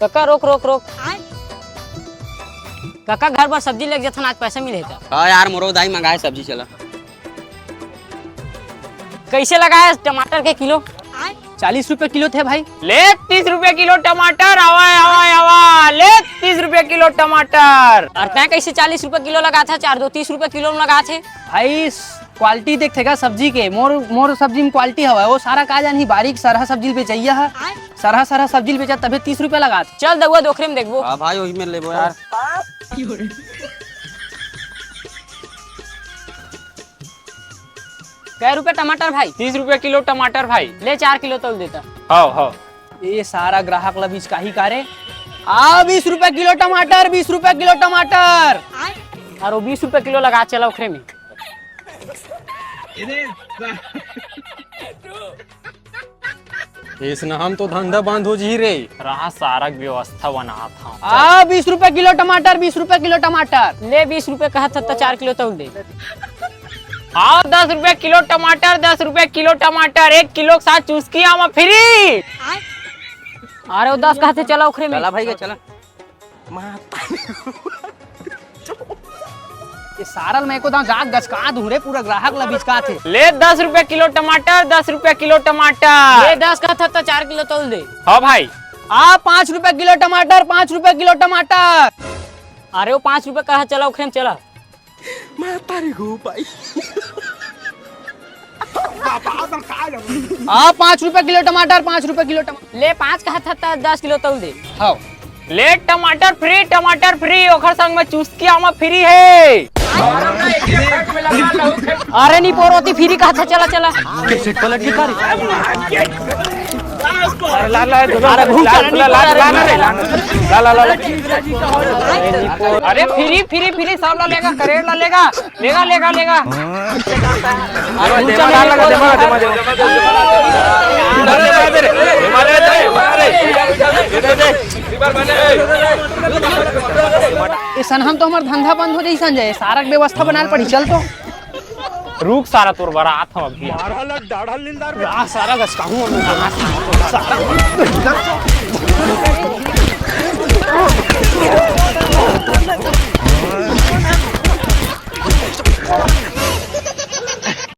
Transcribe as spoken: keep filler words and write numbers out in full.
कका, रोक, रोक, रोक। कका, घर बर सब्जी लेके जथन, आज पैसा मिले त। हाँ यार, मोरो दाई मंगाए सब्जी, चला। कैसे लगाए टमाटर के किलो? चालीस रुपए किलो थे भाई। ले तीस रुपए किलो टमाटर, आवा, आवा, आवा, ले तीस रुपए किलो टमाटर। अउ तैं कैसे चालीस रुपए किलो लगाथे, चार दो तीस रुपए किलो में लगाथे? भाई, क्वालिटी देखथे का सब्जी के, मोर, मोर सब्जी में क्वालिटी हवय, वो सारा का जानही, बारीक सरहा सब्जी ल बेचइया ह, सरहा, सरहा सब्जी ल बेचत, तभे तीस रुपए लगात। चल दउआ, दोखरे में देखबो। हाँ भाई, वही में लेबो यार। कै रुपए टमाटर भाई? तीस रुपए किलो टमाटर भाई। ले, चार किलो तौल देता। हव, हव। ए सारा ग्राहक ला बिचकाही का रे? आ, बीस रुपए किलो टमाटर, बीस रुपए किलो टमाटर। अरे, बीस रुपए किलो लगा, चला ओखरे में। अइसन हम तो धंधा बंद हो जही रे। रहा, सारा के व्यवस्था बनात हंव। आ, बीस रुपए किलो टमाटर, बीस रुपए किलो टमाटर। ले, बीस रुपए कहत हस त चार किलो तौल दे। हाँ, दस रुपए किलो टमाटर, दस रुपए किलो टमाटर, एक किलो के साथ चुस्की आमा फ्री। अरे, वो दस कहत हे, चला ओखरे में। चला भाई, चला। ए सारा ल मैं एको दांव जाके गचका दूं रे, पूरा ग्राहक ला बिचकाथे। ले, दस रुपए किलो टमाटर, दस रुपए किलो टमाटर। ले, दस कहत हस त चार किलो तौल दे। हाँ भाई। आ, पाँच रुपए किलो टमाटर, पाँच रुपए किलो टमाटर। अरे, वो पाँच रुपए कहत हे, चला ओखरे में चला। मैं तारी गो भाई। आ, पाँच रुपए किलो टमाटर, पाँच रुपए किलो टमाटर। ले, पाँच कहत हस त दस किलो तौल दे। हव। ले, टमाटर फ्री, टमाटर फ्री, ओखर संग में चुस्की आमा फ्री हे। अरे, नी पोरोती फ्री कहत हे, चला, चला। कैसे पलट गई कारी? ला, ला, ला, अरे, घूम ला, चल, ला, ला, निकल, ला, ला, ला, ला। अरे, फ्री, फ्री, फ्री, सब ला लेगा, करेड़ ला लेगा, लेगा, लेगा, लेगा। अरे, घूम चल, निकल, निकल। ए सनहा म तो हमर धंधा बंद हो जाही संजय, सारा के व्यवस्था बनाए ल पड़ी, चल तो। रुक सारा, तोर बर आत हंव अभी। मारा लग डाढ़ा लीलदार में। आ, सारा गचकाहूं हम।